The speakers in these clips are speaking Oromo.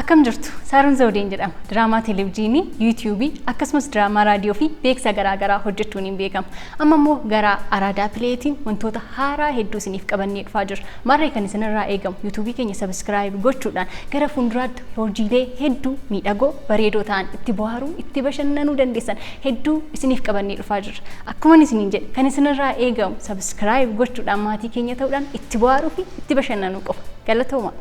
Akkam jirtu? Saaroon Zawudeen jedhama. Diraamaa televezyiinii, yuutiyuubii akkasumas diraamaa raadiyoo fi beeksisa garaagaraa hojjechuun hin beekama. Amma immoo gara Araadaa Pileetiin wantoota haaraa hedduu isiniif qabannee dhufaa jirra. Maarree kan isinirraa eegamu yuutuubii keenya sabiskiraayib gochuudhaan gara fuulduraatti hojiilee hedduu miidhagoo bareedoo ta'an itti bohaaruu itti bashannanuu dandeessan hedduu isiniif qabannee dhufaa jirra. Akkuma isiniin jedhe kan isinirraa eegamu sabiskiraayib gochuudhaan maatii keenya ta'uudhaan itti bohaaruu fi itti bashannanuu qofa. Galatooma.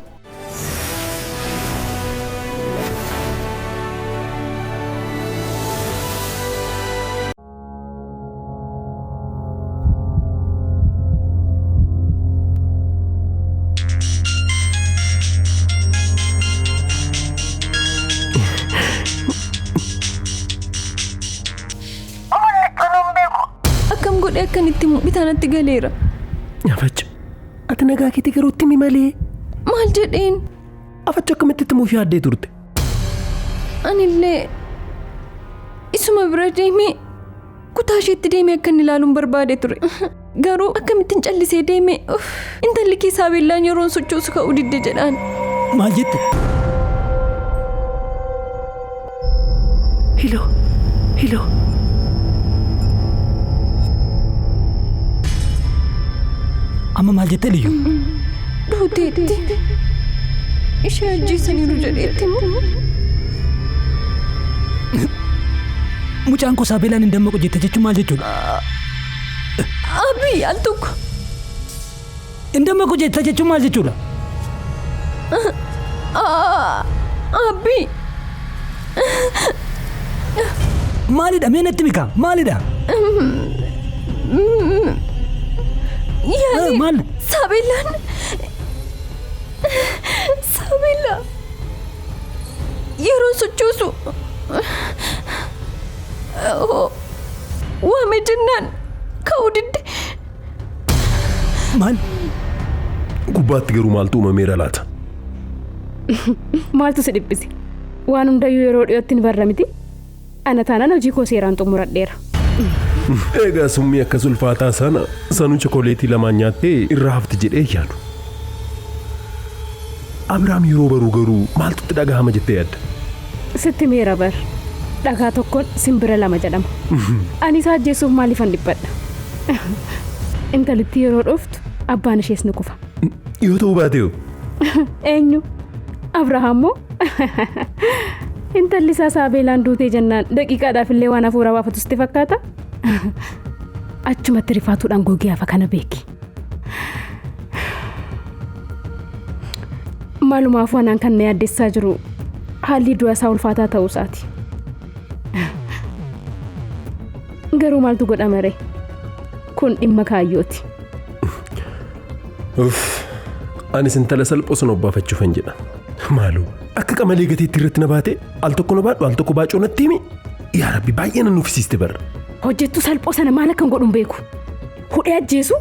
Akkam godhee akkan itti bitaanatti galeera. Afacha, ati nagaa keetii garuu itti himi malee. Maal jedheen? Afacha akkamitti itti muuf yaaddee turte? Anillee isuma bira deemee kutaa isheetti deemee akka inni ilaaluun barbaade ture. Garuu akkamittiin callisee deemee intalli keessaa beellaan yeroon sochoosu ka'uu didde jedhaan. Maal jette? Hilo, hilo. Amma maal jette Liyyu? Duuteetti. Ishee ajjeesaniiru jedheetti immoo. Mucaan koo Saabeelaan hin dammaqu jette jechuun maal jechuudha? Abii al tokko. Hin dammaqu jette jechuun maal jechuudha? Abii. Maalidha? Mee natti himi maalidha? Yaani Maal? Saabeellaan. Saabeellaa. Yeroon sochoosu. Waamee jennaan ka'uu didde. Maal? Gubbaatti garuu maaltu uumameera laata? Maaltu si dhiphise? Waan hundayyuu yeroo dhiyootti ni barra miti. Ana taanaan hojii koo seeraan xumuradheera. Egaa summii akkas ulfaataa sana sanuu chokoleetii lamaan nyaattee irraa hafti jedhee yaadu. Abiraam yeroo baruu garuu maaltu itti dhagahama jettee yaadda? Sitti meera bar. Dhagaa tokkoon simbira lama jedhama. Ani isa ajjeesuuf maaliifan dhiphadha? Intalittii yeroo dhuftu abbaan ishees ni kufa. Yoo ta'uu baate hoo? Eenyu? Abrahaam moo? Intalli isaa Saabeelaan duutee jennaan daqiiqaadhaaf illee waan hafuura baafatu sitti fakkaata? Achumatti rifaatuudhaan gogee hafa kana beeki. Maalumaaf anaan kan na yaaddessaa jiru haalli du'a isaa ulfaataa ta'uu isaati. Garuu maaltu godhama ree? Kun dhimma kaayyooti. Uff, anis intala salphoo sana obbaafachuufan jedha. Maaloo akka qamalee gateetti irratti na baate al tokko na baadhu al tokko baacoo natti himi. Yaa Rabbi baay'ee na nuffisiiste barra. Hojjettuu salphoo sana maal akkan godhu hin beeku. Hudhee ajjeesu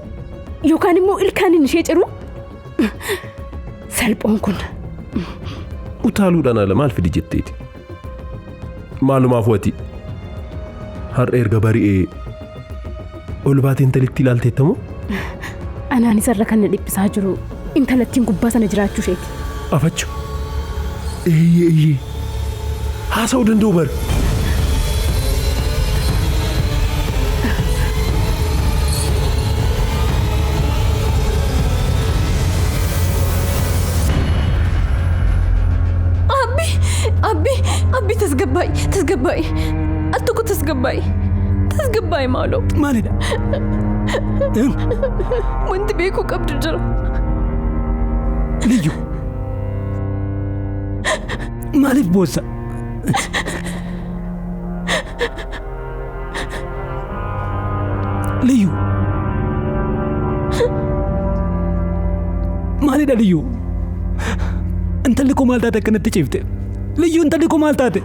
yookaan immoo ilkaaniin ishee ciru. Salphoon kun. Utaaluudhaan ala maal fidi jetteeti? Maalumaaf wati? Har'a erga bari'ee ol baatee intalitti ilaalteettamoo? Anaan isarra kan na dhiphisaa jiru intalattiin gubbaa sana jiraachuu isheeti. Afachu. Eeyyee eeyyee. Haasa'uu danda'u bara. Abbi, abbi, abbi tasgabba'i, tasgabba'i. Al tokko tasgabba'i. Tasgabba'i maaloo. Maalidha? Wanti beekuu qabdu jira. Liyyu. Maaliif boossa? Liyyu. Maalidha Liyyu? Intalli koo maal taate akkanatti ciifte? Liyyu intalli koo maal taate?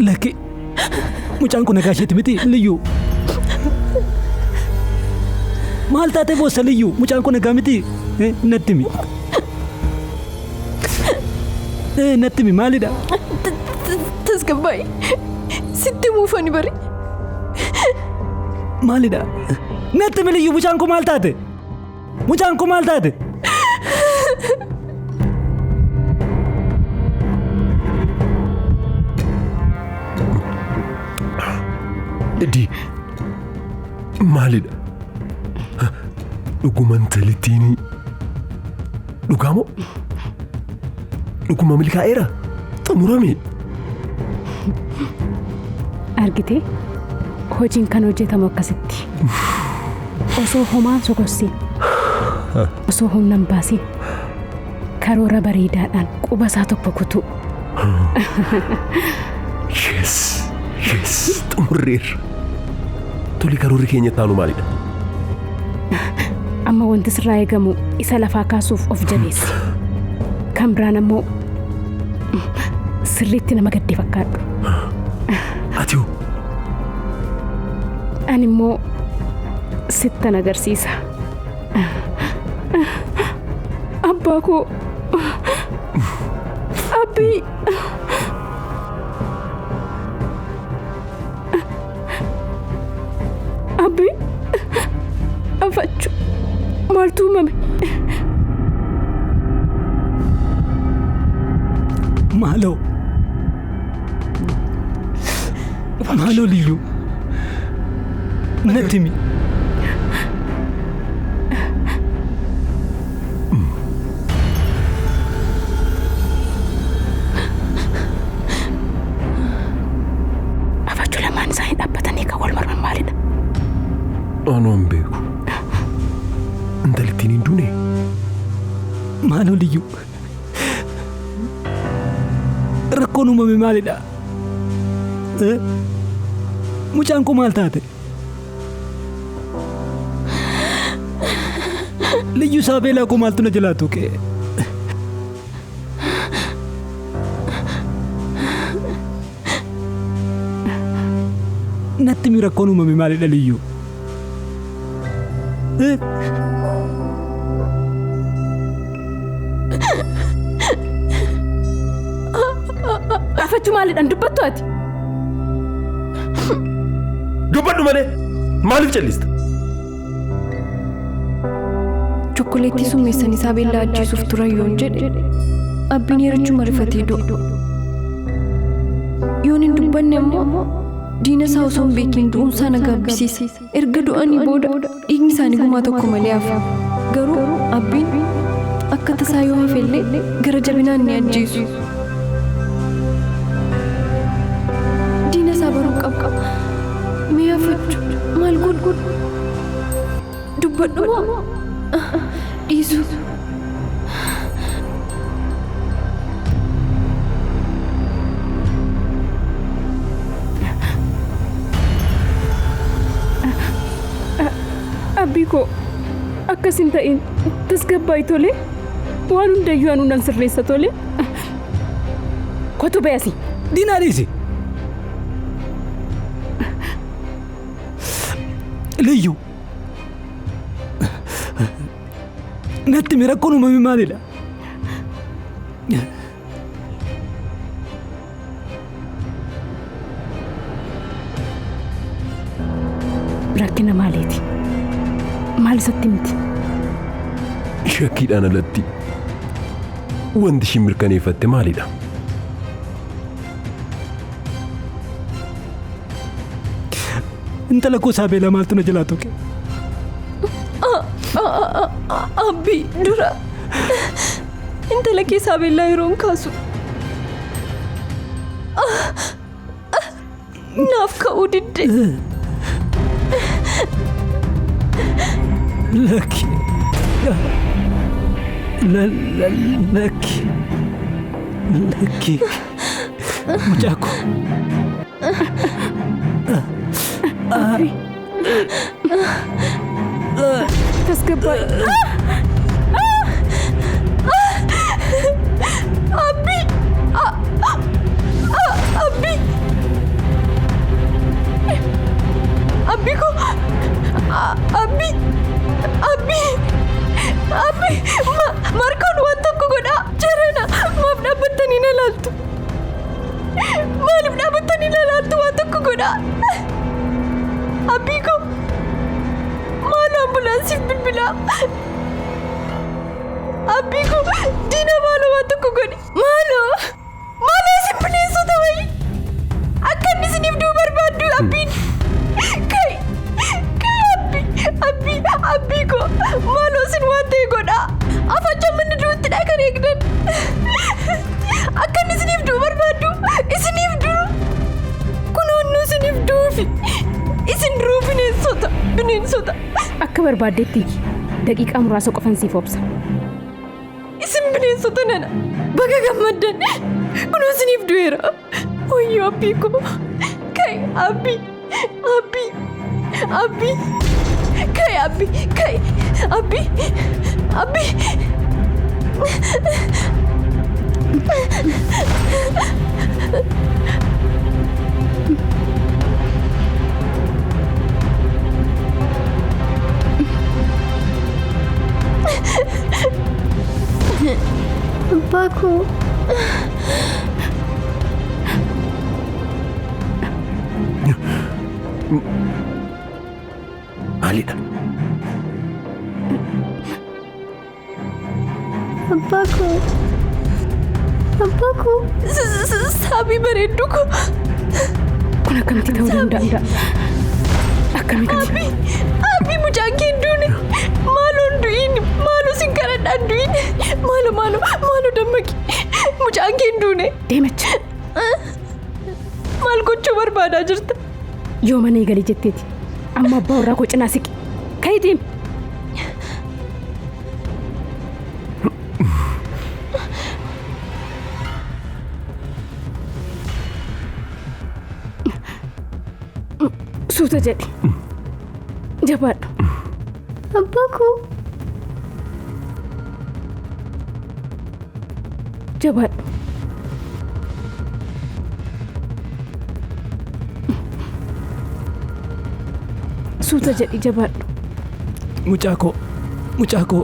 Lakki mucaan kun nagaa isheeti miti Liyyu. Maal taate boossa Liyyu? Mucaan kun nagaa miti? Natti himi. Natti himi maalidha? Tasgabba'i. Sitti muufani bari. Maalidha? Natti himi Liyyu mucaan kun maal taate? Mucaan kun maal taate? Di maalidha? Dhuguma intalittiin dhugaa moo? Dhuguma milkaa'eera? Xumurame? Argitee hojiin kan hojjetamu akkasitti. Osoo homaan sokossiin, osoo humna hin baasiin, karoora bareedaadhaan quba isaa tokko kutuu. Yes! Yes! Xumurreerra. Tole karoorri keenya itti aanu maalidha? Amma wanti sirraa eegamu isa lafaa kaasuuf of jabeessi. Kan biraan ammoo sirriitti nama gadde fakkaadhu. Ati hoo? Ani immoo sittan agarsiisa. Abbaa koo. Abbii. Abbii. Afachu. Maaltu uumame? Maaloo. Maaloo Liyyuu. Natti himi. Afachu lamaan isaanii dhaabbatanii kan wal morman maalidha? Anoo hin beeku. Intalittiin hin duune? Maaloo Liyyuu. Rakkoon uumame maalidha? Eh? Mucaan koo maal taate? Liyyuu Saabeelaa koo maaltu na jalaa tuqe? Natti himi rakkoon uumame maalidha Liyyuu? Eh? Afachuu maalidhaan dubbattu ati? Dubbadhu malee! Maaliif callista? Chokkoleettii summeessan Isaabeellaa ajjeesuuf turan yoon jedhe abbiin yerichuma rifatee du'a. Yoon hin dubbanne immoo diina isaa osoo hin beekin du'uun isaa na gaabbisiisa. Erga du'anii booda dhiigni isaanii gumaa tokko malee hafa. Garuu abbiin akka tasaa yoo hafe illee gara jabinaan ni ajjeesu. Diina isaa baruu qaba. Mee afachu maal godhu? Dubbadhu moo dhiisu? Abbii koo akkas hin ta'in tasgabbaa'i tole. Waan hundayyuu anuu nan sirreessa tole. Kotu ba'e asii. Diinaa dhiisi. Liyyuu. Natti himi rakkoon uumame maalidha? Rakkina maaliiti? Maal isatti himti? Shakkiidhaan alatti wanti ishiin mirkaneeffatte maalidha? Intala koo Saabeelaa maaltu na jalaa tuqe? Abbii dura intala kee Saabeellaa yeroon kaasu naaf ka'uu didde. Lakki. Lakki. Lakki. Mucaa koo. Tasgabbaa'i. Abbii! Abbii! Abbii koo! Abbii! Abbii! Abbii! Markoon waan tokko godhaa! Jarana! Maaf dhaabbattanii na ilaaltu? Maaliif dhaabbattanii na ilaaltu? Waan tokko godhaa! Abbii koo! Maaloo ambulaansiif bilbilaa! Abbii koo! Bineensota. Akka barbaaddetti iyyi. Daqiiqaa muraasa qofan siif obsa. Isin bineensota nana. Baga gammaddan. Kunoo isiniif du'eera. Wayyoo abbii koo. Ka'i abbii. Abbii. Abbii. Ka'i abbii. Ka'i. Abbii. Abbii. Abbaa koo. Maalidha? Abbaa koo. Abbaa koo. Saabii bareedduu koo. Kun akkamitti ta'uu danda'a? Akkamitti? Abbii. Abbii mucaan kee hin duune. Maaloo hin du'in. Maaloo sin kadhadhaa hin du'in. Maaloo maaloo maaloo dammaqi. Mucaan kee hin duune. Deemacha. Maal gochuu barbaadaa jirta? Yoo mana eegalee jetteeti. Amma abbaa warraa koo cinaa siqi. Ka'ii deemi. Suuta jedhi. Jabaadhu. Abbaa koo. Jabaadhu. Suuta jedhi jabaadhu. Mucaa koo. Mucaa koo.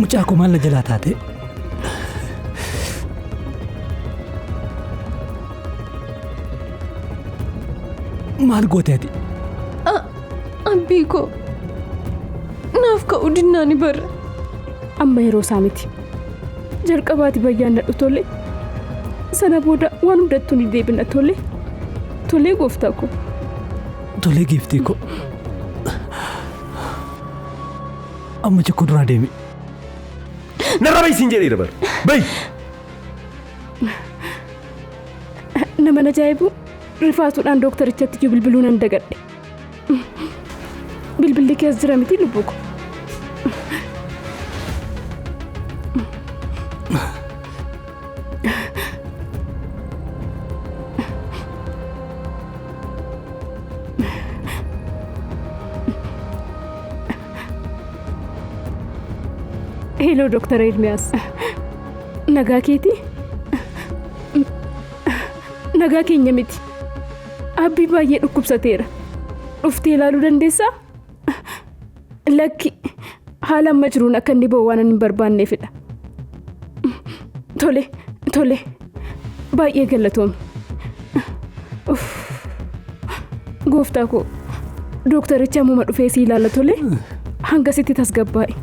Mucaa koo maal na jalaa taate? Maal goote ati? Abbii koo. Naaf ka'uu dinnaani barra. Amma yeroo isaa miti. Jalqabaati bayyaan nadhu tole. Sana booda waan hundattuu ni deebina tole. Tolee gooftaa koo. Tolee giiftii koo. Amma cikkoo duraa deemi. Narra bahi siin jedheera bara. Bahi! Nama ajaa'ibu rifaatuudhaan dooktarichatti iyyuu bilbiluu nan dagadhe. Bilbilli keessa jira miti lubbuu koo. Hello Dooktar Ermiyaas. Nagaa keetii? Nagaa keenya miti. Abbii baay'ee dhukkubsateera. Dhuftee ilaaluu dandeessaa? Lakki haala amma jiruun akka inni ba'u waan hin barbaanneefidha. Tole, tole. Baay'ee galatoomi. Gooftaa koo, dooktarichi ammuma dhufee si ilaala tole. Hanga sitti tasgabbaa'e.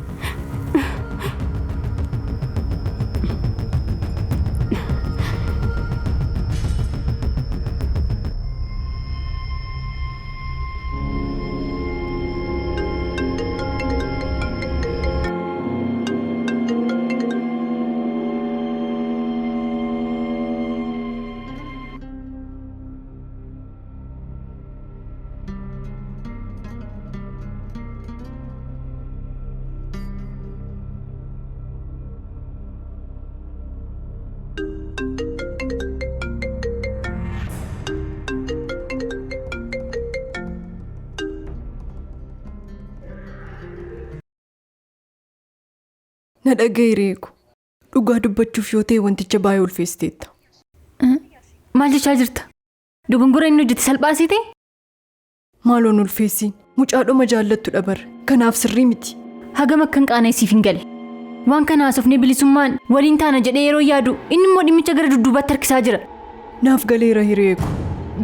Na dhaga'i Reeku. Dhugaa dubbachuuf yoo ta'e wanticha baay'ee ulfeessiteetta. Maal jechaa jirta? Dogongora inni hojjete salphaa siite? Maaloon ulfeessiin mucaadhuma jaallattudha bara. Kanaaf sirrii miti. Hagam akkan qaana'e siif hin gale. Waan kana haasofnee bilisummaan waliin taana jedhee yeroo yaadu inni immoo dhimmicha gara dudduubaatti harkisaa jira. Naaf galeera Hireeku.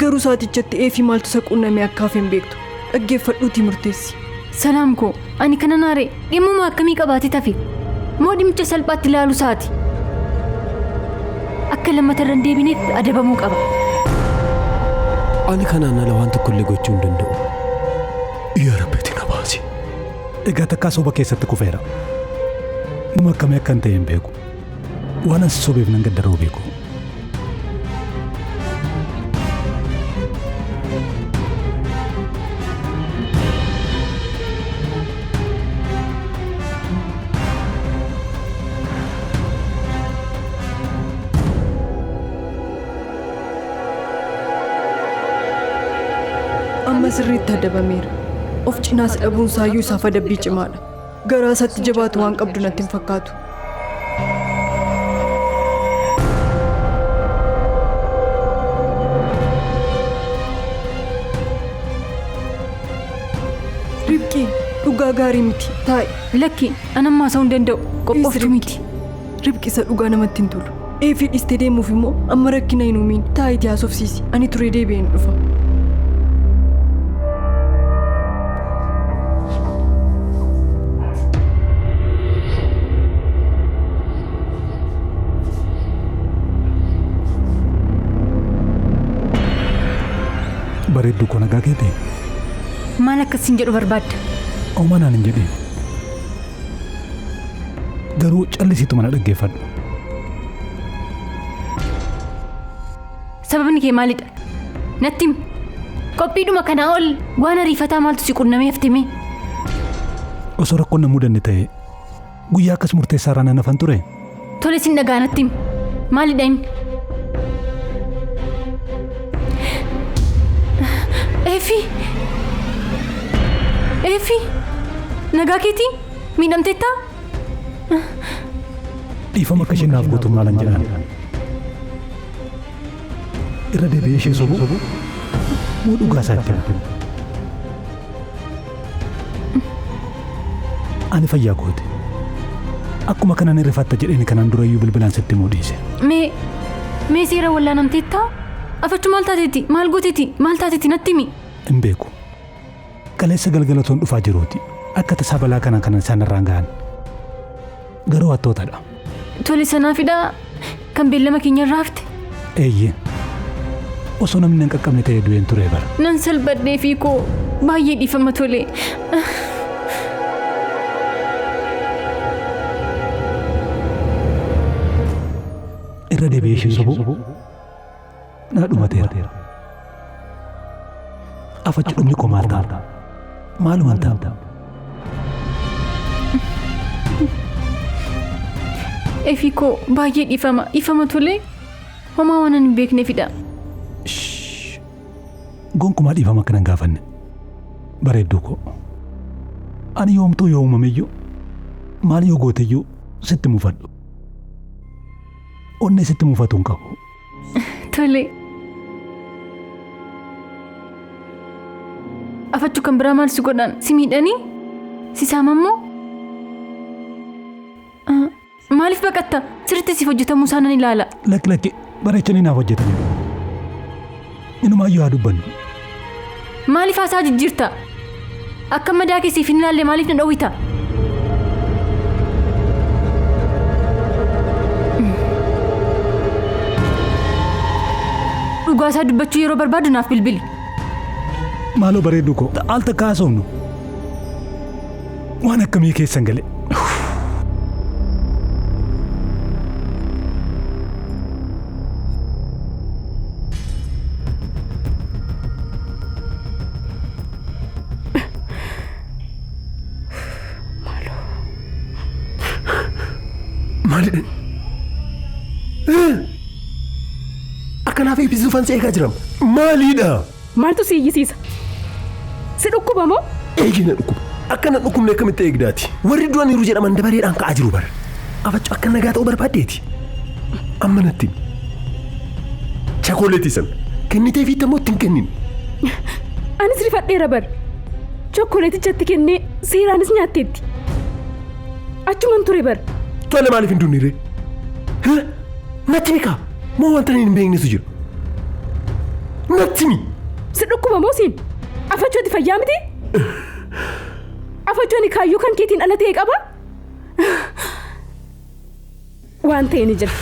Garuu saatichatti eefii maaltu isa qunname akka hafe hin beektu. Dhaggeeffadhuutii murteessi. Salaam koo ani kana naare dhimmuma akkamii qabaatee tafe moo dhimmicha salphaatti ilaalu isaati. Akka lammata irra hin deebineef adabamuu qaba. Ani kanaan ala waan tokkollee gochuu hin danda'u. Yaa Rabbi na baasi. Egaa takkaa soba keessatti kufeera. Nama akkamii akka hin ta'e hin beeku. Waan as sobeef nan gaddaruu beeku. Amma sirriitti adabameera. Of cinaas dhabuun saayyuu isaaf adabbii cimaadha. Garaa isaatti jabaatu waan qabdu natti hin fakkaatu. Ribqii dhugaa gaarii miti. Taa'i. Lakki ani ammaa haasa'uu hin danda'u. Qophooftuu miti. Ribqi isa dhugaa namatti hin tolu. Eefii dhiistee deemuuf immoo amma rakkina hin uumiin. Taa'itii haasofsiisi. Ani turee deebi'een dhufa. Bareedduu koo nagaa keetii? Maal akkasiin jedhu barbaadda? Homaa naan hin jedhin. Garuu callisiitu mana dhaggeeffadhu. Sababni kee maalidha? Natti himi. Qophiidhuma kanaa ol waan ariifataa maaltu si qunnamee hafte mee? Osoo rakkoon na mudanne ta'e guyyaa akkas murteessaa irraa nan hafan ture. Tole sin dhagaa natti himi. Maalidha inni? Eefii! Eefii! Nagaa keetii? Miidhamteettaa? Dhiifama akka isheen naaf gootu maalan jedhaan. Irra deebi'ee ishee sobu moo dhugaa isaa itti himu? Ani fayyaa kooti. Akkuma kanan irrifatta jedheen kanaan durayyuu bilbilaan sitti himuu dhiise. Mee mee seera wallaanamteettaa? Afachu maal taateeti? Maal gooteeti? Maal taateeti natti himi? Hin beeku. Kaleessa galgala otoon dhufaa jiruuti. Akka tasaa balaa kana kanan isaan irraan gahan. Garuu hattootadha. Tole sanaafidha kan beellama keenya irraa hafte. Eeyyee. Osoo namni hin qaqqabne ta'ee du'een ture bara. Nan salphadhee fi koo baay'ee dhiifama tole. Irra deebi'ee ishee sobuu naa dhumateera. Afachu dhumni koo maal ta'a? Maaluman ta'a? Efii koo baay'ee dhiifama dhiifama tole. Homaa waan hin beekneefidha. Gonkumaa dhiifama akka nan gaafanne. Bareedduu koo. Ani yoomtuu yoo uumameyyuu maal yoo gooteyyuu sitti mufadhu. Onnee sitti mufatu hin qabu. Tole. Afachu kan biraa maal si godhan? Si miidhanii? Si saaman moo? Maaliif baqatta? Sirriitti siif hojjetamuu isaa nan ilaala. Lakki lakki bareechanii naaf hojjetaniiru. Inumaayyuu haa dubbannu. Maaliif haasaa jijjiirta? Akka madaa kee siif hin ilaalle maaliif na dhowwita? Dhugaa isaa dubbachuu yeroo barbaadu naaf bilbili. Maaloo bareedduu koo al takka haasofnu. Waan akkamii keessan gale. Maalidha? Akkanaaf eebbisuu fansi eegaa jiram. Maalidha? Maaltu si iyyisiisa? Si dhukkuba moo? Eegi na dhukkuba. Akka na dhukkubne akkamitti eegdaati? Warri du'aniiru jedhaman dabareedhaan ka'aa jiru bara. Afachu akka nagaa ta'uu barbaaddeeti. Amma natti himi. Chakooleetii sana kennitee fi immoo ittiin kennin. Anis rifadheera bar. Chokkoleetichatti kennee seeraanis nyaatteetti. Achuman ture bar. Tole maaliif hin dunnire? Natti himi kaa. Moo wanta hin beeknetu jira? Natti himi. Si dhukkuba moo siin? Afachooti fayyaa miti? Afajooni kaayyoo kan keetiin ala ta'e qaba? Waan ta'e ni jira.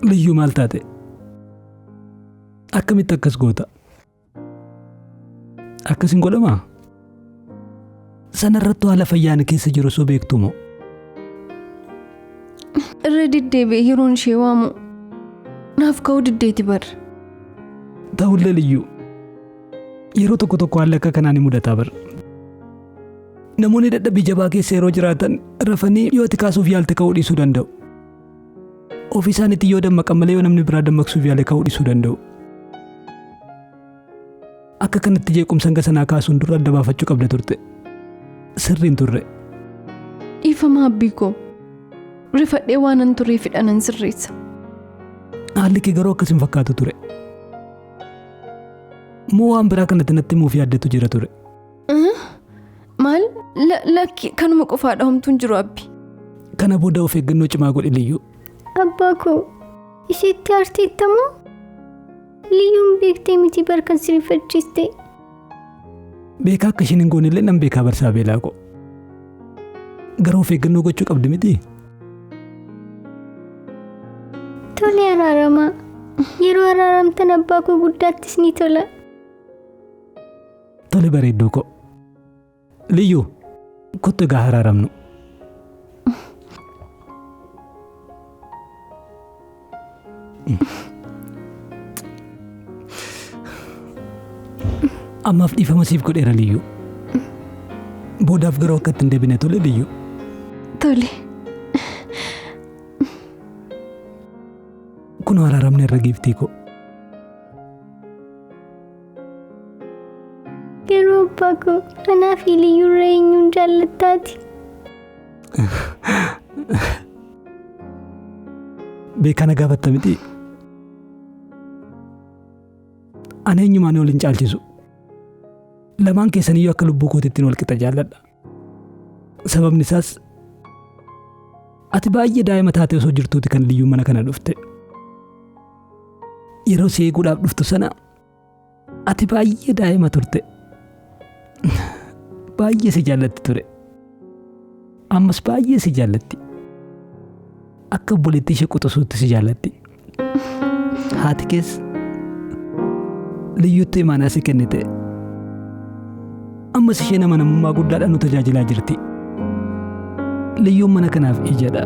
Liyyuu maal taate? Akkamitti akkas goota? Akkas hin godhamaa? Sanarrattuu haala fayyaan keessa jiru osoo beektu moo? Irra deddeebi'ee yeroon ishee waamu naaf ka'uu diddeeti bar. Ta'ullee Liyyuu yeroo tokko tokko haalli akka kanaa ni mudataa bar. Namoonni dadhabbii jabaa keessa yeroo jiraatan rafanii yoo ati kaasuuf yaalte ka'uu dhiisuu danda'u. Ofii isaaniitti yoo dammaqan malee yoo namni biraa dammaqsuuf yaale ka'uu dhiisuu danda'u. Akka kanatti jeequmsa hanga sanaa kaasuun dura adda baafachuu qabda turte. Sirriin turre. Dhiifama abbii koo. Rifadhee waanan tureefidha nan sirreessa. Haalli kee garuu akkas hin fakkaatu ture. Moo waan biraa kanatti natti himuuf yaaddetu jira ture. Maal? Lakki kanuma qofaadha homtuun jiru abbi. Kana booda of eeggannoo cimaa godhi Liyyuu. Abbaa koo isheetti aarteetta moo? Liyyuun beektee miti bar kan si rifachiiste. Beekaa akka isheen hin goone illee nan beekaa barsaa beelaa koo. Garuu of eeggannoo gochuu qabdi miti? Tole araaramaa. Yeroo araaramtan abbaa koo guddaattis ni tola. Tole bareedduu koo. Liyyuu kottu egaa araaramnu. Ammaaf dhiifama siif godheera Liyyuu. Boodaaf garuu akka itti hin deebine tole Liyyuu. Tole. Kunoo araaramne irra giiftii koo. Garuu abbaa koo anaa fi Liyyuurra eenyuun jaallattaati? Beekaa na gaafatta miti? Ani eenyumaan wal hin caalchisu. Lamaan keessaniyyuu akka lubbuu kootiittiin wal qixa jaalladha. Sababni isaas ati baay'ee daa'ima taate osoo jirtuuti kan Liyyuu mana kana dhufte. Yeroo si eeguudhaaf dhuftu sana ati baay'ee daa'ima turte. Baay'ee si jaallatti ture. Ammas baay'ee si jaallatti. Akka obboleettii ishee quxisuutti si jaallatti. Haati kees Liyyuutti imaanaa si kennite. Ammas isheen amanamummaa guddaadhaan nu tajaajilaa jirti. Liyyuun mana kanaaf ijadha.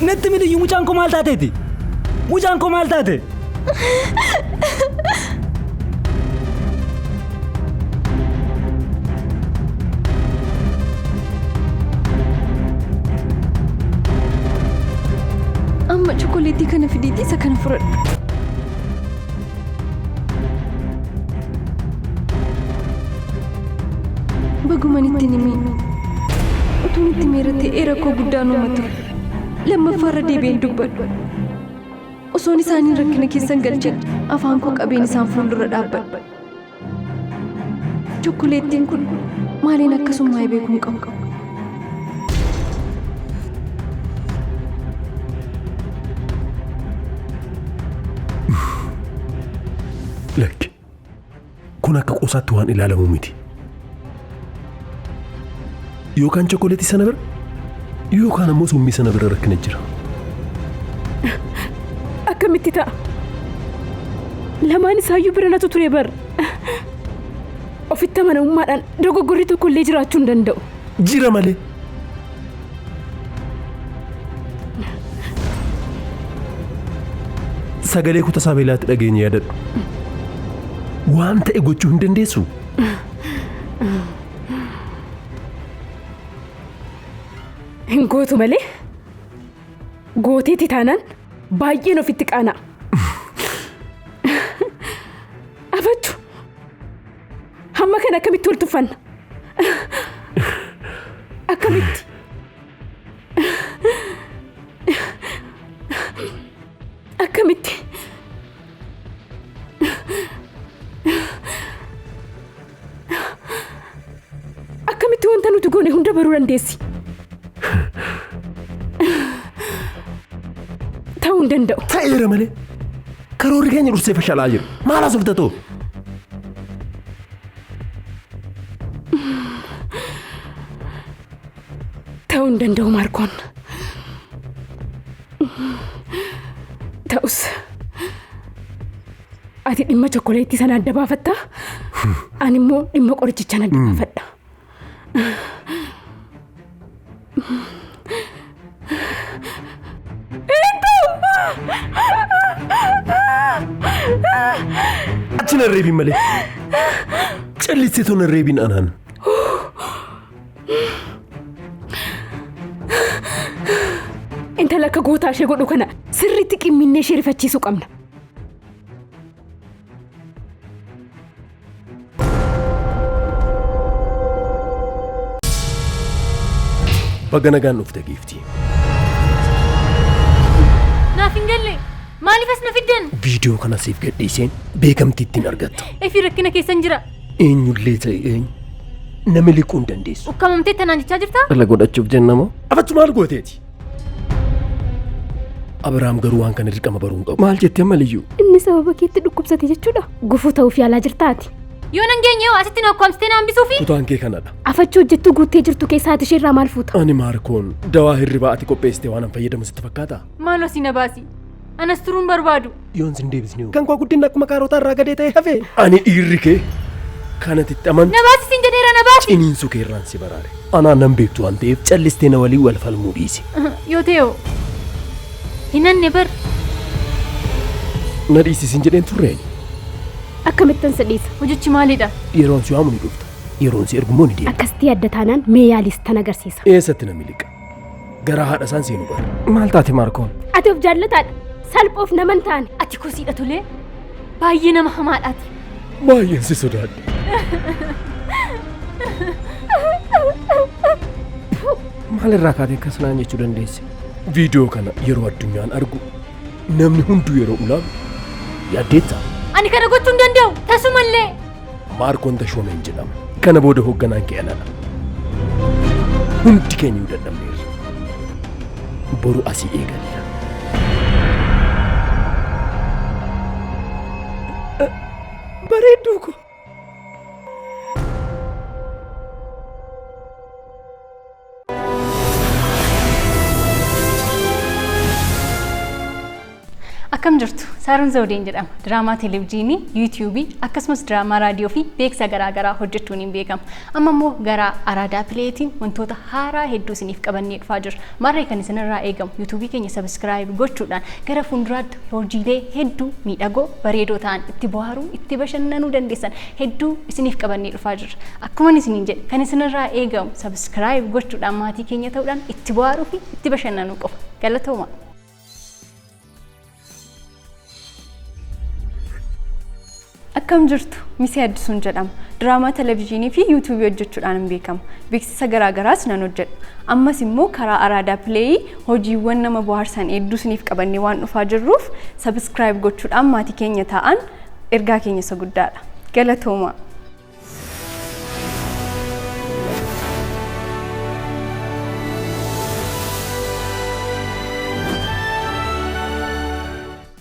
Natti mi Liyyuu mucaan koo maal taateeti? Mucaan koo maal taate? Amma chokoleetii kana fidiitii isa kana fudhadhu. Baguman ittiin himee utuun itti meera ta'ee rakkoo guddaa uuma ture. Lammaffaarra deebi'een dubbadhu. Osoon isaaniin rakkina keessan galchin afaan koo qabeen isaan fuuldura dhaabbadhu. Chokoleettiin kun maaliin akkasummaa beekuu hin qabu. Lakki. Kun akka qoosaatti waan ilaalamu miti. Yookaan chokoleetii sana bira yookaan ammoo summii sana bira rakkina jira. Akkamitti Akkamitti ta'a? Lamaan isaayyuu bira natu ture bar. Ofitti amanamummaadhaan dogoggorri tokko illee jiraachuu hin danda'u. Jira malee. Sagalee kutaa Saabeelaatti dhageenye yaadadhu. Waan ta'e gochuu hin dandeessu. Hin gootu malee gooteeti taanaan baay'een ofitti qaana'a. Afachu hamma kana akkamitti wal tuffanna? Akkamitti? Akkamitti? Akkamitti wanta nuti goone hunda baruu dandeessi? Ta'uu hin danda'u. Ta'eera malee. Karoorri keenya dursee fashalaa jira. Maal haasofta too? Ta'uu hin danda'u Maarkoon. Ta'us ati dhimma chokkoleettii sana adda baafattaa? Ani immoo dhimma qorichisaan adda baafadha. Achi na reebiin malee. Callistee too na reebiin anaan. Intala akka gootaa ishee godhu kana sirriitti qimminnee ishee rifachiisuu qabna. Baga nagaan dhufte giiftii. Naaf hin galle. Maaliif as na fiddan? Viidiyoo kana siif gadhiiseen beekamtii ittiin argatta. Efii rakkina keessan jira. Eenyullee ta'e eenyu nama liquu hin dandeessu. Ukkaamamtee tanaan jechaa jirtaa? Dhala godhachuuf jennamoo? Afachu maal gooteeti? Abiraam garuu waan kana dirqama baruu hin qabu. Maal jettee amaliyyuu? Inni sababa keetti dhukkubsate jechuudha. Gufuu ta'uuf yaalaa jirtaati. Yoo nan geenye hoo asitti na ukkaamsitee na hambisuufi? Kutaan kee kanadha. Afachuu hojjettuu guuttee jirtu keessaa ati isheerraa maal fuuta? Ani Maarkoon dawaa hirribaa ati qopheessite waan an fayyadamu sitti fakkaataa? Maaloo si na baasi. Anas turuun barbaadu. Yoon sin deebisne hoo? Kan koo guddinni akkuma kaarotaa irraa gadee ta'e hafe. Ani dhiirri kee kanatti itti amantu Na baasi siin jedheera na baasi. ciniinsuu kee irraan si baraare. Anaan nan beektu waan ta'eef callistee na waliin wal falmuu dhiisi. Yoo ta'e hoo? Hin hanne bar. Na dhiisi sin jedheen turreeni. Akkamittan si dhiisa? Hojichi maalidha? Yeroon si waamu ni dhufta. Yeroon si ergu immoo ni deemta. Akkasitti adda taanaan mee yaalis tan agarsiisa. Eessatti na miliqa? Garaa haadha isaan seenu bara. Maal taate Maarkoon? Ati of jaallataadha. Salphoof nama hin taane. Ati kosiidha tolee. Baay'ee nama hamaadhaati. Baay'een si sodaadha. Maal irraa kaatee akkas naan jechuu dandeesse? Viidiyoo kana yeroo addunyaan argu namni hunduu yeroo ulaalu yaaddeetta. Ani kana gochuu hin danda'u. Tasumallee. Maarkoon Tashoomeen jedhama. Kana booda hoogganaan kee anadha. Hundi keenya iyyuu dadhabneerra. Boru asii eegalla. Bareedduu ko. Akkam jirtu? Saaroon Zawudeen jedhama. Diraamaa televezyiinii, yuutiyuubii akkasumas diraamaa raadiyoo fi beeksisa garaagaraa hojjechuun hin beekama. Amma immoo gara Araadaa Pileetiin wantoota haaraa hedduu isiniif qabannee dhufaa jirra. Maarree kan isinirraa eegamu yuutuubii keenya sabiskiraayib gochuudhaan gara fuulduraatti hojiilee hedduu miidhagoo bareedoo ta'an itti bohaaruu, itti bashannanuu dandeessan hedduu isiniif qabannee dhufaa jirra. Akkuma isiniin jedhe kan isinirraa eegamu sabiskiraayib gochuudhaan maatii keenya ta'uudhaan itti bohaaruu fi itti bashannanuu qofa. Galatooma! Akkam jirtu? Misee Addisuun jedhama. Diraamaa televezyiinii fi yuutuubii hojjechuudhaan hin beekama. Beeksisa garaagaraas nan hojjedha. Ammas immoo karaa Araadaa Pileeyii hojiiwwan nama bohaarsan hedduu isiniif qabannee waan dhufaa jirruuf sabiskiraayib gochuudhaan maatii keenya ta'an ergaa keenya isa guddaadha. Galatooma!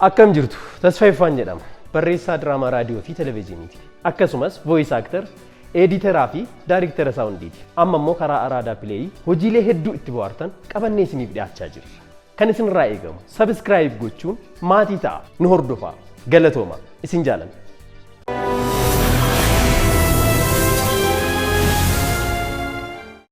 Akkam jirtu? Tasfaayeffaan jedhama. Barreessaa diraamaa raadiyoo fi televezyiiniiti. Akkasumas voice actor, editeraa fi daariktera saawundiiti. Amma immoo karaa Araadaa Pileeyii hojiilee hedduu itti bohaartan qabannee isiniif dhiyaachaa jirra. Kan isinirraa eegamu subscribe gochuun maatii ta'a. Nu hordofaa. Galatooma. Isin jaalanna.